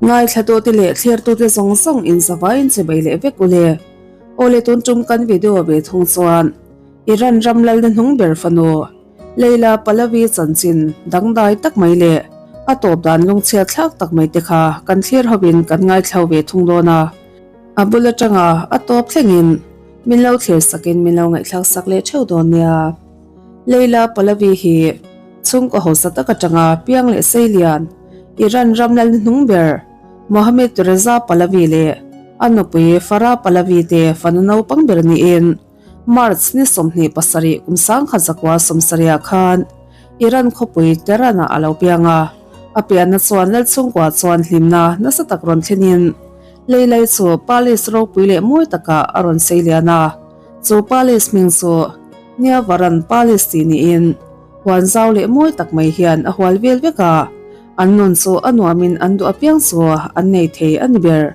Ngaithlatute leh thlirtute zawng zawng in zavaiin chibai leh vek u le. Awle tun tum kan video ve thung chuan Iran ram lalna hnung ber fanu Leila Pahlavi chanchin dangdai tak mai leh a tawp dan lungchhiat thlak tak mai te kha kan thlir hovin kan ngaithlo ve thung dawn a. A bul atanga a tawp thlengin min lo thlir sakin min lo ngaihthlak sak leh theuh dawn nia. Leila Pahlavi hi chhungkaw hausa tak atanga piang leh seilian Iran ram lal hnung ber Mohammad Reza Pahlavi leh a nupui Farah Pahlavi te fanu naupang ber niin March ni 27 kum 1970 ah khan Iran khawpui Tehran ah a lo piang a. A pianna chuan lal chhungkua chuan hlimna nasa tak rawn thlenin Leilai chu palace ropui leh mawi takah a rawn seilian a. Chu palace hming chu Niavaran Palace tih niin huan zau leh mawi tak mai hian a hual vel vek a, an nun chu a nuamin an duh apiang chu an nei thei a ni ber.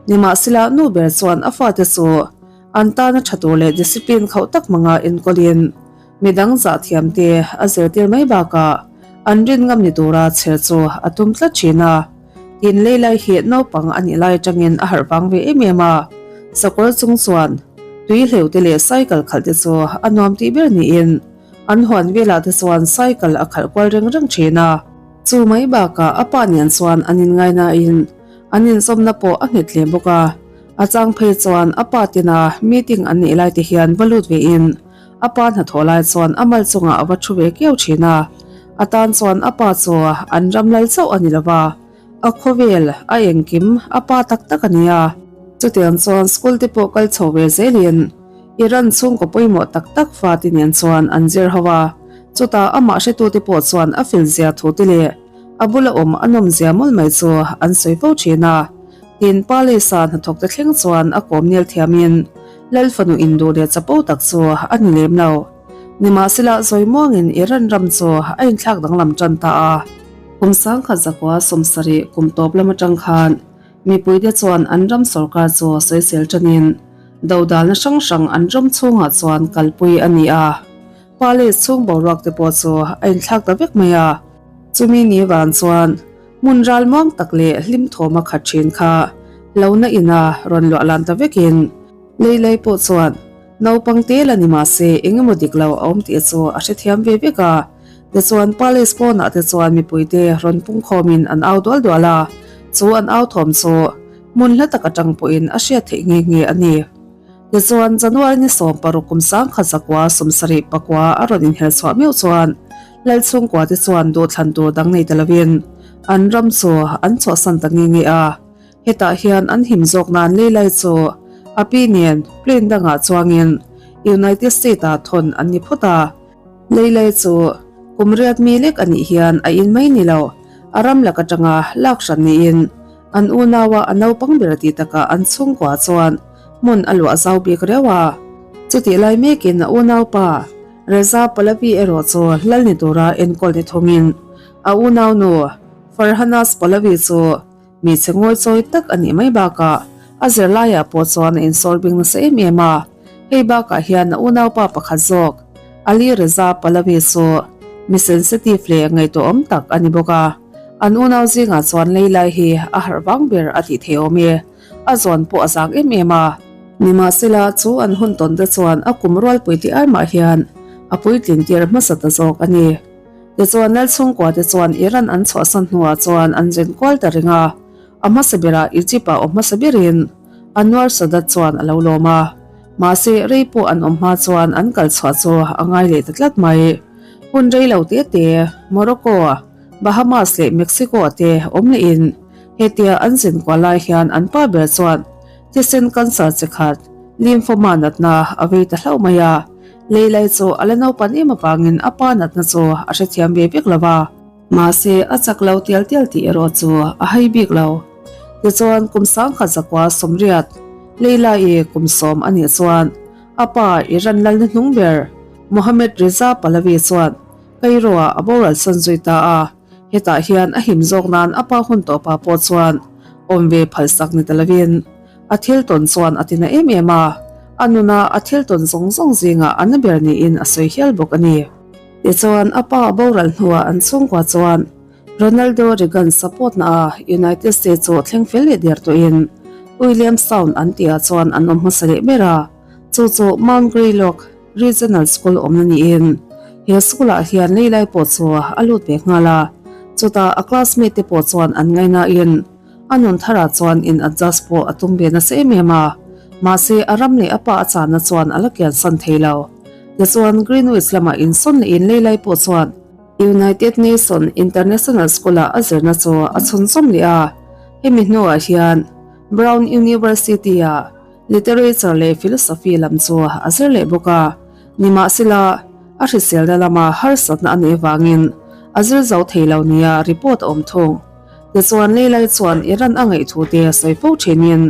Nimahsela nu ber chuan a fate chu an tana tha tur leh discipline khauh tak hmanga enkawlin midang zah thiam te a zirtir mai bakah an rin ngam ni tura chher chu a tum tlat thin a. Tin leilai hi naupang a nih lai atangin a harh vang ve em em a, sakawr chung chuan tui hleuh te leh cycle khalh te chu a nuam tih ber niin an huan velah te chuan cycle a khalh kual reng reng thin a. Chu mai bakah a pa nen chuan an inngainain an inzawmna pawh a nghet hle bawk a, a chang phei chuan a pa tina meeting an neih lai te hian va lut vein A pa hnathawh lai chuan a mal chungah a va thu ve kiau thin a, a tan chuan a pa chu an ram lal chauh a ni lo va, a khawvel, a engkim, a pa tak tak a ni a. Chutiang chuan school te pawh kal chho ve zelin Iran chhungkaw pawimawh tak tak fate nen chuan an zir ho a, chutah amah hretute pawh chuan a fel zia thu te leh a bula awm a nawm zia mawlh mai chu an sawi fo thin a. Tin, Palace-a hnathawkte thleng chuan a kawm nel thiamin Lal fanu induh leh chapo tak chu a ni lem lo. Nimahsela, zawi muangin Iran ram chu a inthlak danglam tan ta a. Kum 1970 kum tawp lam atang khan mipuite chuan an ram sorkar chu sawisel tanin dodalna hrang hrang an ram chhungah chuan kalpui a ni a. Palace chhung boruak te pawh chu a inthlak ta vek mai a. Chumi ni van chuan Hmun ral muang tak leh hlim thawm a khat thin kha hlauhna ina rawn luah lan ta vekin Leilei pawh chuan naupang te la ni mahse eng emaw dik lo a awm tih chu a hrethiam ve vek a. Tichuan Palace pawnah te chuan mipuite rawn pungkhawmin an au dual dual a, chu an au thawm chu hmun hla tak atang pawhin a hriat theih nghe nghe a ni. Tichuan January ni 16 kum 1979 a rawn inhel chhuah meuh chuan Lal chhungkua te chuan duhthlan tur dang nei ta lovin an ram chu an chhuahsan ta nge nge a. Hetah hian an him zawk nan leilai chu a pi nen plane dangah chuangin United State ah thawn an ni phawt a. Leilai chu kum riat mi lek a nih hian a in mai ni lo, a ram lak atanga lak hran niin an unaua a naupang ber tih takah an chhungkua chuan hmun a luah zau bik riau a. Chutih lai mekin a unaupa Reza Pahlavi erawh chu lal ni tura enkawl ni thungin a unaunu Farhanas Pahlavi chu hmeichhe ngawichawi tak a nih mai bakah a zirlaiah pawh chuan a insawr bing nasa em em a. Hei bakah hian a unaupa pakhat zawk Ali Reza Pahlavi chu mi sensitive leh ngaihtuahawm tak a ni bawk a. An unau zingah chuan Leilai hi a harh vang ber a tih theih awm e. A zawn pawh a zang em em a. Nimahsela, chu an hun tawn te chuan a kum rualpui tih ai mah hian a puitlin tir hmasa ta zawk a ni. Tichuan Lal chhungkua te chuan Iran an chhuahsan hnuah chuan an zen kual ta reng a, a hmasa berah Egypt ah awm hmasa berin Anwar Sadat chuan a lo lawm a. Mahse, rei pawh an awm hma chuan an kal chhuah chu a ngai leh ta tlat mai. Hun rei lo te te Morocco, Bahamas leh Mexico ah te awm lehin hetia an zin kual lai hian an pa ber chuan Thisen cancer chi khat, lymphoma natna a vei ta hlauh mai a. Leilai chu a la naupan em avangin a pa natna chu a hrethiam ve vek lo va. Mahse, a chak lo tial tial tih erawh chu a hai bik lo. Tichuan, kum 1980, Leilai kum 10 a nih chuan a pa Iran lalna hnung ber Mohammad Reza Pahlavi chuan Cairo-ah a boral san zui ta a. Hetah hian a him zawk nan a pa hun tawh pa pawh chuan awm ve phalsak ni ta lovin a thil tawn chuan a tina em em a, a nuna a thil tawn zawng zawng zingah a na ber niin a sawi hial bawk a ni. Tichuan a pa a boral hnuah an chhungkua chuan Ronaldo Reagan support na a United States chu thleng fel leh der tawhin William Sound an tihah chuan an awm hmasa leh ber a, chu chu Mount Greylock Regional School awmna niin he school ah hian leilai pawh chu a lut ve nghal a, chutah a classmate te pawh chuan an ngaihnain a nun tharah chuan in adjust pawh a tum ve nasa em em a, mahse a ram leh a pa a channa chuan a la kiansan thei lo. Tichuan Greenwich lamah insawn lehin leilai pawh chuan United Nation International School-ah a zirna chu a chhunzawm leh a, hemi hnuah hian Brown University-ah Literature leh Philosophy lam chu a zir leh bawk a. Nimahsela, a hriselna lama harsatna a neih avangin a zir zo thei lo nia report a awm thung. Tichuan, Leilai chuan Iran a ngaih thu te sawi fo thinin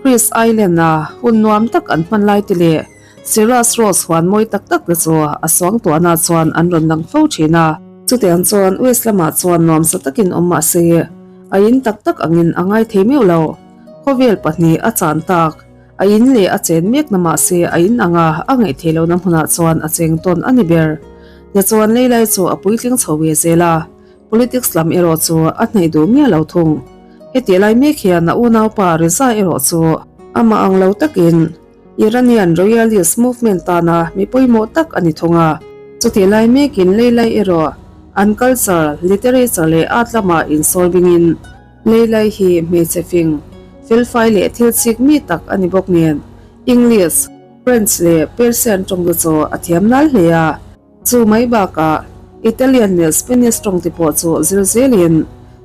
Chris Island-a hun nuam tak an hman lai te leh Sirus Rose huan mawi tak tak te chu a suangtuahna chuan an rawn lang fo thin a. Chutiang chuan West lamah chuan nuamsa takin awm mah se, a in tak tak angin a ngai thei meuh lo. Khawvel pahnih a chan tak, a in leh a chen mekna mah se a in anga a ngaih theih lohna hmunah chuan a cheng tawn a ni ber. Tichuan leilai chu a puitling chho ve zel a, politics lam erawh chu a hnaih duh miah lo thung. Heti lai mek hian a unaupa Reza erawh chu amah ang lo takin, Iranian Royalist Movement tana mi pawimawh tak a ni thung a. Chutih lai mekin Leilai erawh an culture, literature leh art lamah insawi bingin Leilai hi hmeichhe fing, felfai leh thil chik mi tak a ni bawk nen English, French leh Persian tawng te chu a thiam nal hle a. Chu mai bakah Italian leh Spanish tawng te pawh chu zir zelin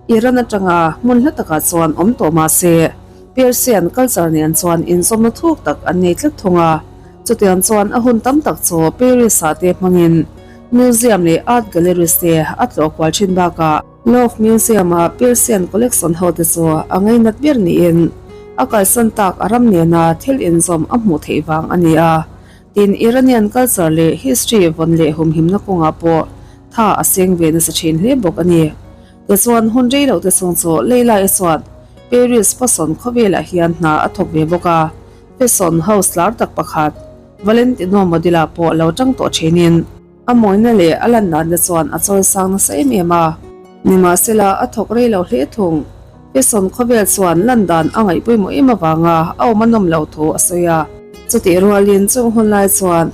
Iran atanga hmun hla takah chuan awm tawh mah se, Persian culture nen chuan inzawmna thuk tak an nei tlat thung a. Chutiang chuan a hun tam tak chu Paris-ah te hmangin museum leh art galleries te a tlawh kual thin bakah, Louvre Museum-a Persian collection ho te chu a ngainat ber niin a kalsan tak a ram nena thil inzawm a hmuh theih vang a ni a. Tin, Iranian culture leh history vawn leh humhimna kawngah pawh tha a seng ve nasa thin hle bawk a ni. Tichuan, hun rei loh te chhung chu Leila-i chuan Paris fashion khawvelah hian hna a thawk ve bawk a, fashion house lar tak pakhat Valentino Model-ah pawh lo tang tawh thinin, A mawina leh a lan dan te chuan a chawi sang nasa em em a. Nimahsela, a thawk rei lo hle thung. Peson khawvel chuan lan dan a ngaih pawimawh em avanga a awm a nawm lo thu a sawi a. Chutih rualin chung hun lai chuan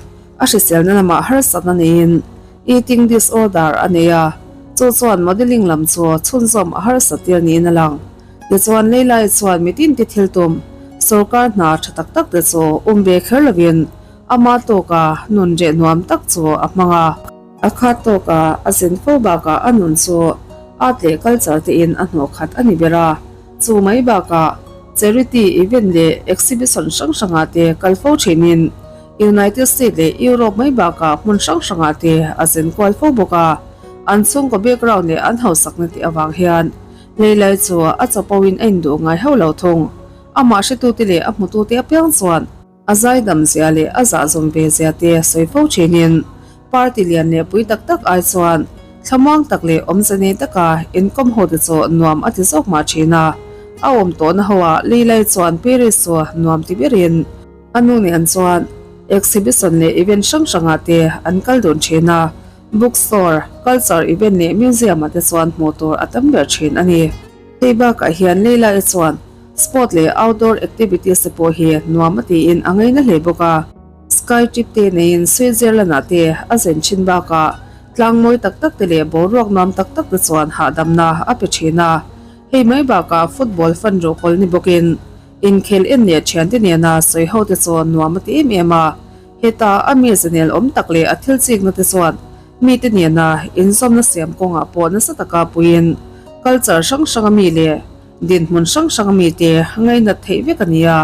a hriselna lamah harsatna neiin eating disorder a nei a, chu chuan modelling lam chu chhunzawm a harsat tir niin a lang. Tichuan Leilai chuan mitin te thil tum sorkar hna tha tak tak te chu um ve kher lovin Ama tawka nun reh nuam tak chu a hmang a. A khat tawka a zin fo bakah a nun chu art leh culture te in a hnawh khat a ni ber a. Chu mai bakah charity event leh exhibition hrang hrangah te kal fo thinin United States leh Europe mai bakah hmun hrang hrangah te a zin kual fo bawk a. An chhungkaw background leh an hausakna te avang hian leilai chu a chapo in a induh ngai hauh lo thung. Amah hretute leh a hmutute apiang chuan A zaidam zia leh a zahzawm ve zia te sawi fo thinin party lian leh pui tak tak ai chuan thlamuang tak leh awmze nei taka inkawm ho te chu nuam a ti zawk mah thin a. A awm tawhna ho ah Leilai chuan Paris chu nuam ti berin a nu nen chuan exhibition leh event hrang hrangah te an kal dun thin a, bookstore, culture event leh museum ah te chuan hmuh tur a tam ber thin a ni. Hei bakah hian Leilai chuan Sport leh outdoor activities te pawh hi nuam a tiin a ngaina hle bawk a. Sky trip te neiin Switzerland ah te a zen thin bakah tlang mawi tak tak te leh boruak nuam tak tak te chuan hahdamna a pe thin a. Hei mai bakah football fan ruhkawl ni bawkin inkhel en leh thiante nena sawi ho te chu nuam a ti em em a. Heta a mi zenel awm tak leh a thil chikna te chuan mite nena inzawmna siam kawngah pawh nasa taka puiin culture hrang hranga mi leh Dinhmun hrang hrang mite ngainat theih vek a ni a,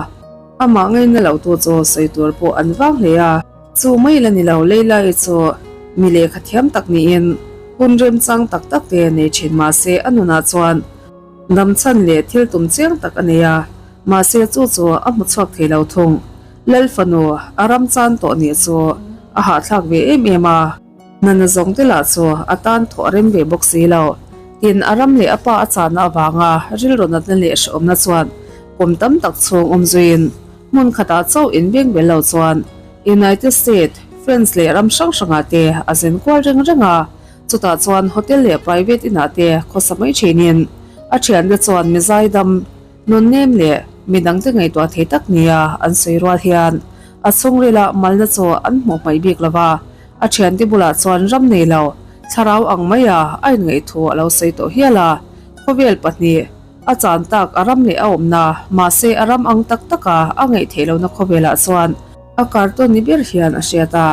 amah ngaina lo tu chu sawi tur pawh an vang hle a. Chu mai la ni lo Leila-i chu mi lehkha thiam tak niin hun remchang tak tak te nei thin mahse a nunah chuan damchhan leh thil tum chiang tak a nei a, mahse chu chu a hmu chhuak thei lo thung. Lal fanu a ramchan tawh nih chu a hahthlak ve em em a. Nana zawng te lah chu a tan thawh a rem ve bawk si lo. Tin, a ram leh a pa a chahna avanga rilru natna leh hrehawmna chuan kum tam tak chhung awm zuiin hmun khatah chauh inbeng bel lo chuan United States, France leh ram hrang hrangah te a zen kual reng reng a. Chutah chuan hotel leh private inah te khawsa mai thinin a thiante chuan mi zaidam, nun nem leh mi dangte ngaihtuah thei tak nia an sawi rual hian a chhungrila malna chu an hmuh hmaih bik lo va, a thiante bulah chuan ram nei lo thlarau ang maia a inngaih thu a lo sawi tawh hial a, khawvel pahnih a chan tak a ram leh a awmna mahse a ram ang tak taka a ngaih theih lohna khawvelah chuan a kartawn ni ber hian a hriat a.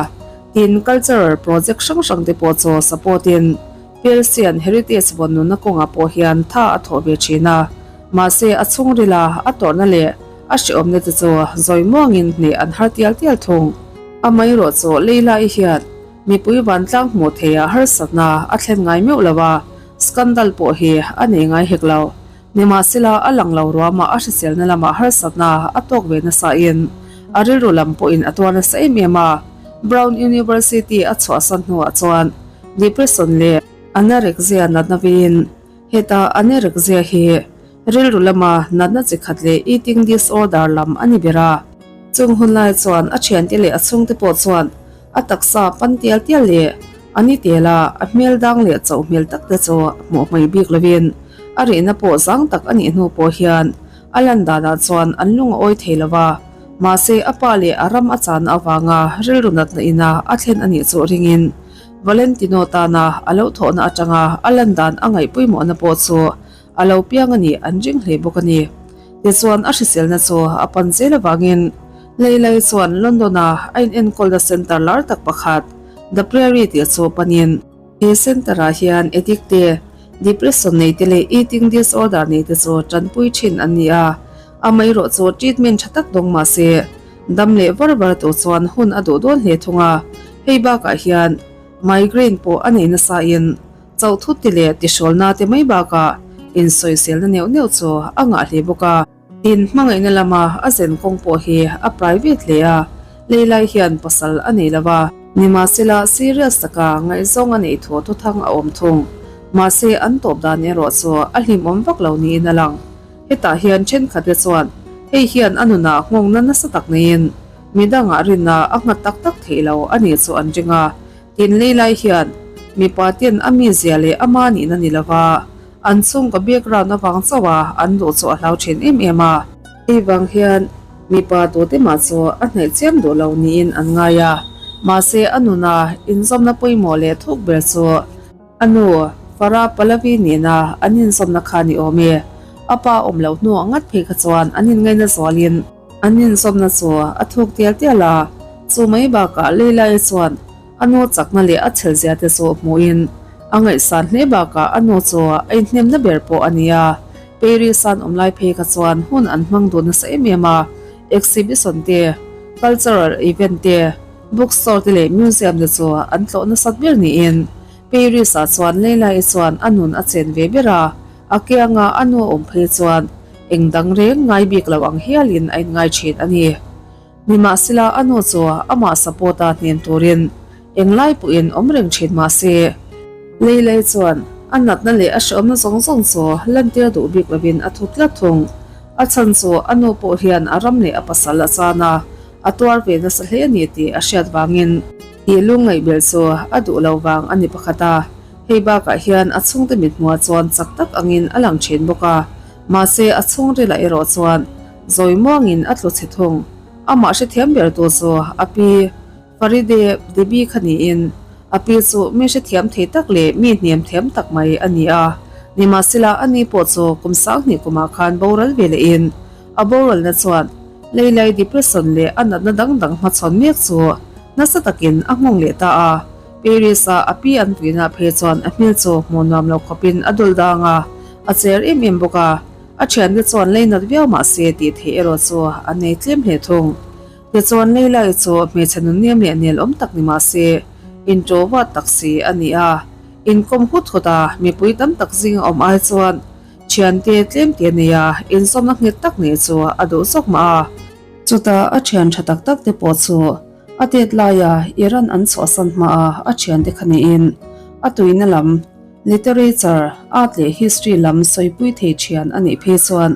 Tin, cultural project hrang hrang te pawh chu support in Persian heritage vawn nunna kawngah pawh hian tha a thawh ve thin a. Mahse, a chhungrila a tawrhna leh a hrehawmna te chu zawi muangin hneh an har tial tial thung. Amaherawh chu Leila-i hian mipui vantlang hmuh theiha harsatna a thlen ngai meuh lo a, scandal pawh hi a nei ngai hek lo. Nimahsela, a lang lo ruamah a hriselna lamah harsatna a tawk ve nasa in a rilru lam pawhin a tuar nasa em em a. Brown University a chhuahsan hnuah chuan depression leh anorexia natna veiin heta anorexia hi rilru lama natna chi khat leh eating disorder lam a ni ber a. Chung hun lai chuan a thiante leh a chhungte pawh chuan A taksa pan tial tial leh a ni tel a, a hmel dang leh chauh hmel tak te chu hmuh hmai bik lovin a rihna pawh zang tak a nih hnu pawh hian a lan danah chuan an lung a awi thei lo va. Mahse a pa leh a ram a chahna avanga rilru natna ina a thlen a nih chu ringin Valentino tana a lo thawhna atanga a lan dan a ngaih pawimawhna pawh chu a lo piang a nih an ring hle bawk a ni. Tichuan a hriselna chu a pan zel avangin Leilai chuan London-a a inenkawlna centre lar tak pakhat The Priory tih chu panin he centre-ah hian addict te, depression nei te leh eating disorder nei te chu tanpui thin an ni a, amaherawh chu treatment tha tak dawng mah se dam leh var var tur chuan hun a duh dawn hle thung a, hei bakah hian migraine pawh a nei nasa in Chauh thut ti leh tihrawlna te mai bakah insawiselna neuh neuh chu a ngah hle bawk a. Tin, hmangaihna lama a zen kawng pawh hi a private hle a, Leilai hian pasal a nei lo a. Nimahsela, serious taka ngaihzawng a neih thu thuthang a awm thung. Mahse, an tawp dan erawh chu a hlimawm vak lo niin a lang. Hetah hian thenkhatte chuan hei hian a nunah nghawngna nasa tak neiin midangah rinna a nghat tak tak theih lo a nih chu an ring a. Tin Leilai hian mipa ten a mizia leh ama nihna ni lova an chhungkaw background avang chauh a an duh chu a hlau thin em em a. Hei vang hian mipa tute mah chu a hnaih chiam duh lo niin an ngai a, mahse a nuna inzawmna pawimawh leh thuk ber chu a nu Farah Pahlavi nena an inzawmna kha ni awm e. A pa awm loh hnuah ngat phei kha chuan an inngaina zualin An inzawmna chu a thuk tial tial a, chu mai bakah Leila-i chuan a nu chakna leh a chhelzia te chu hmuhin a ngaihsan hle bakah a nu chu a inhnemna ber pawh a ni a. Paris-a an awm lai phei kha chuan hun an hmang duh nasa em em a, exhibition te, cultural event te, bookstore te leh museum te chu an tlawh nasat ber niin Paris-ah chuan Leila-i chuan a nun a chen ve ber a. A kianga a nu a awm phei chuan eng dang reng ngai bik lo ang hialin a inngai thin a ni. Nimahsela a nu chu amah support-a hnem turin englai pawhin awm reng thin mah se, Leilei chuan a natna leh a hrehawmna zawng zawng chu lantir duh bik lovin a thu tlat thung. A chhan chu a nu pawh hian a ram leh a pasal a chan a, a tuar ve nasa hle a ni tih a hriat vangin tih lungngaihbelh chu a duh lo vang a ni pakhat a. Hei bakah hian a chhungte mithmuah chuan chak tak angin a lang thin bawk a, mahse a chhungrilah erawh chuan zawi muangin a tlu chhe thung. Amah hrethiam ber tu chu a pi Faride Debi kha niin a pi chu mi hrethiam thei tak leh mi hnem thiam tak mai a ni a. Nimahsela a ni pawh chu kum 2000 kumah khan boral ve lehin a boralna chuan leilai depression leh a natna dang dang hmachhawn mek chu nasa takin a nghawng leh ta a. Paris-a a pi an puina phei chuan a hmel chu hmuh nuam lo khawpin a dul dang a, a cher em em bawk a. A thiante chuan lei nat viau mah se tih theih erawh chu an nei tlem hle thung. Tichuan Leila-i chu hmeichhe nunnem leh nel awm tak ni mah se, intro vat tak si a ni a. Inkawm hut hut a, mipui tam tak zinga awm ai chuan thiante tlem te nei a, inzawmna nghet tak neih chu a duh zawk mah a. Chutah a thian tha tak tak te pawh chu A tet laia Iran an chhuahsan hmaa a thiante kha niin a tuina lam literature, art leh history lam sawipui thei thian a nih phei chuan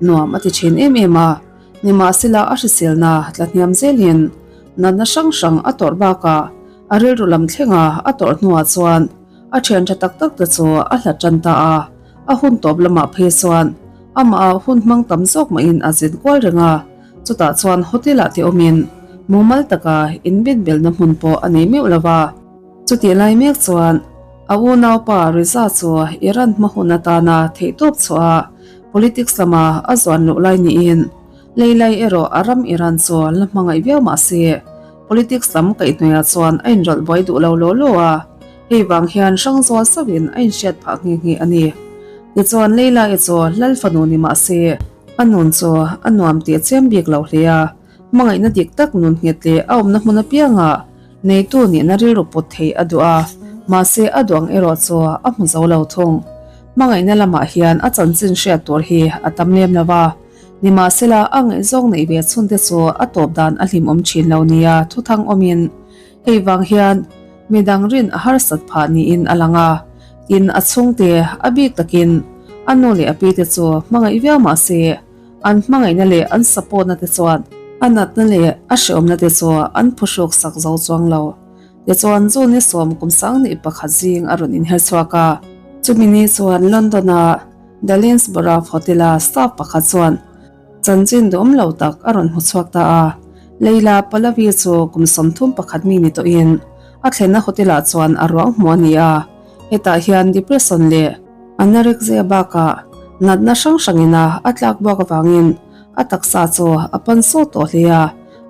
nuam a ti thin em em a. Nimahsela a hriselna tla hniam zelin natna hrang hrang a tawrh bakah a rilru lam thlenga a tawrh hnuah chuan. A thian tha tak tak te chu a hlat tan ta a, a hun tawp lamah phei chuan amah ah hun hmang tam zawk mahin a zin kual reng a, chutah chuan hotel ah te awmin mumal taka inbinbelna hmun pawh a nei meuh lo va. Chutih lai mek chuan a unaupa Riza chu Iran hma hun atana theihtawp chhuah a politics lama a zuan luh lai niin Leilai erawh a ram Iran chu la hmangaih viau mah se politics lam kaihhnuaiah chuan a inrawlh buai duh lo law law a, hei vang hian hrangzual sauhin a inhriat phah nghe nghe a ni. Tichuan Leilai chu Lal fanu ni mah se a nun chu a nuam tih chiam bik lo hle a, hmangaihna dik tak nun nghet leh a awmna hmun apiangah neitu nihna rilru put theih a duh a, mahse a duang erawh chu a hmu zo lo thung. Hmangaihna lamah hian a chanchin hriat tur hi a tam lem lo a, nimahsela a ngaihzawng neih ve chhunte chu a tawp dan a hlimawm thin lo nia thuthang awmin hei vang hian midang rin a harsat phah niin a lang a, tin a chhungte a bik takin a nu leh a pite chu hmangaih viau mahse An hmangaihna leh an support-na te chuan a natna leh a hreawmna te chu an phuhruk sak zo chuang lo. Tichuan June ni sawm kum sangni pakhat zing a rawn inher chhuak a. Chumi ni chuan London-a The Lanesborough Hotel-a staff pakhat chuan chanchin duhawm lo tak a rawn hmu chhuak ta a. Leila Pallavi chu kum 31 mi ni tawhin a thlenna hotel-ah chuan a ruang hmu a ni a. Hetah hian depression leh anorexia bakah natna hrang hrangin a a tlak buak avangin a taksa chu a pan sawt tawh hle a,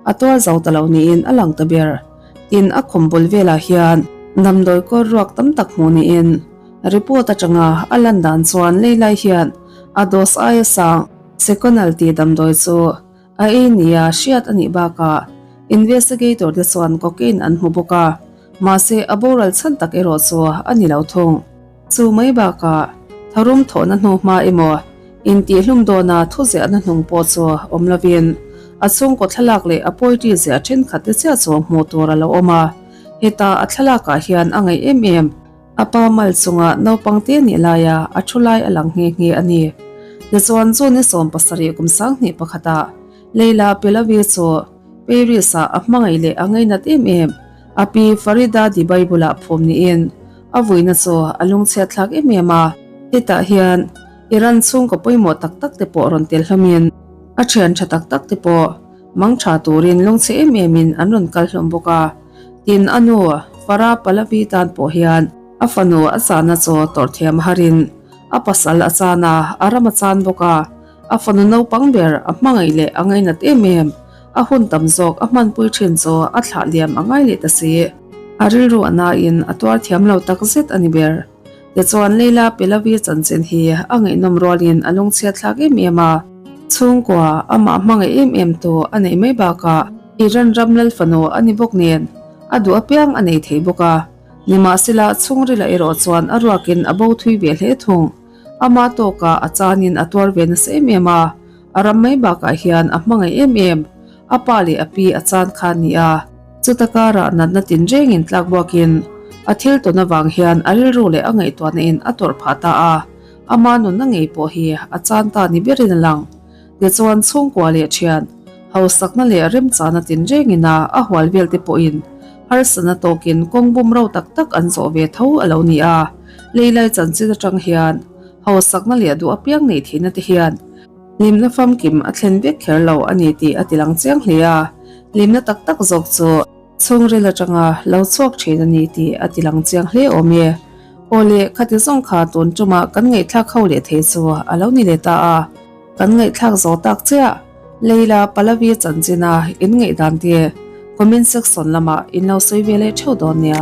a tuar zo ta lo niin a lang ta ber. Tin, a khum bul velah hian damdawi kawr ruak tam tak hmuh niin report atanga a lan dan chuan Leilai hian a dose aia sang Seconal tih damdawi chu A ei nia hriat a nih bakah investigator te chuan cocaine an hmu bawk a, mahse a boral chhan tak erawh chu a ni lo thung. Chu mai bakah tharum thawhna hnu hma emaw intihhlum dawna thu ziahna hnung pawh chu awm lovin a chhungkaw thlalak leh a poetry ziah thenkhat te chiah chu hmuh tur a lo awm a, heta a thlalakah hian a ngaih em em. A pa mal chunga naupang te nih laia a thu lai a lang nghe nghe a ni. Tichuan chu ni 70 kum 21 ah Leila Pelavi chu Paris ah a hmangaih leh a ngainat em em a pi Farida Dibai bulah phum niin a vuina chu a lungchhiat thlak em em a. Hetah hian Iran chhungkaw pawimawh tak tak te pawh rawn tel hlawmin a thian tha tak tak te pawh mang tha turin lungchhe em em in an rawn kal hlawm bawk a. Tin, a nu, Farah Pahlavi tan pawh hian a fanu a chahna chu tawrh thiam harin a pasal a chan a, a ram a chan bawk a. A fanu naupang ber a hmangaih leh a ngainat em em, a hun tam zawk a hmanpui thin chu a thlah liam a ngai leh ta si. A rilru a nain a tuar thiam lo tak zet a ni ber. Tichuan Leila Pahlavi chanchin hi a ngaihnawm rualin a lungchhiat thlak em em a. Chhungkua amah hmangaih em em tu a neih mai bakah Iran ram lal fanu a ni bawk nen a duh apiang a nei thei bawk a. Nimahsela chhungrila erawh chuan a ruakin a bo thui ve hle thung. Ama tawkah a chanin a tuar ve nasa em em a, a ram mai bakah hian a hmangaih em em. A pa leh a pi a chan kha a ni a. Chuta karah natna tinrengin tlak buakin a thil tawn avang hian a rilru leh a ngaihtuahna in a tawrh phah ta a. Ama nunna ngei pawh hi a chan ta ni berin a lang. Tichuan chhungkua leh thian, hausakna leh remchana tinrengin a a hual vel te pawhin harsatna tawkin kawng bum ro tak tak an zawh ve tho a lo ni a. Leilai chanchin atang hian hausakna leh duh apiang neih theihna te hian hlimna famkim a thlen vek kher lo a ni tih a ti lang chiang hle a. Hlimna tak tak zawk chu chhungril atanga lo chhuak thin a ni tih a ti lang chiang hle awm e. Aw le, khati zawng kha tun tumah kan ngaihthlak ho leh thei chu a lo ni leh ta a. Kan ngaihthlak zo tak chiah. Leila Pallavi chanchina in ngaihdan te comment section lamah in lo sawi ve leh theuh dawn nia.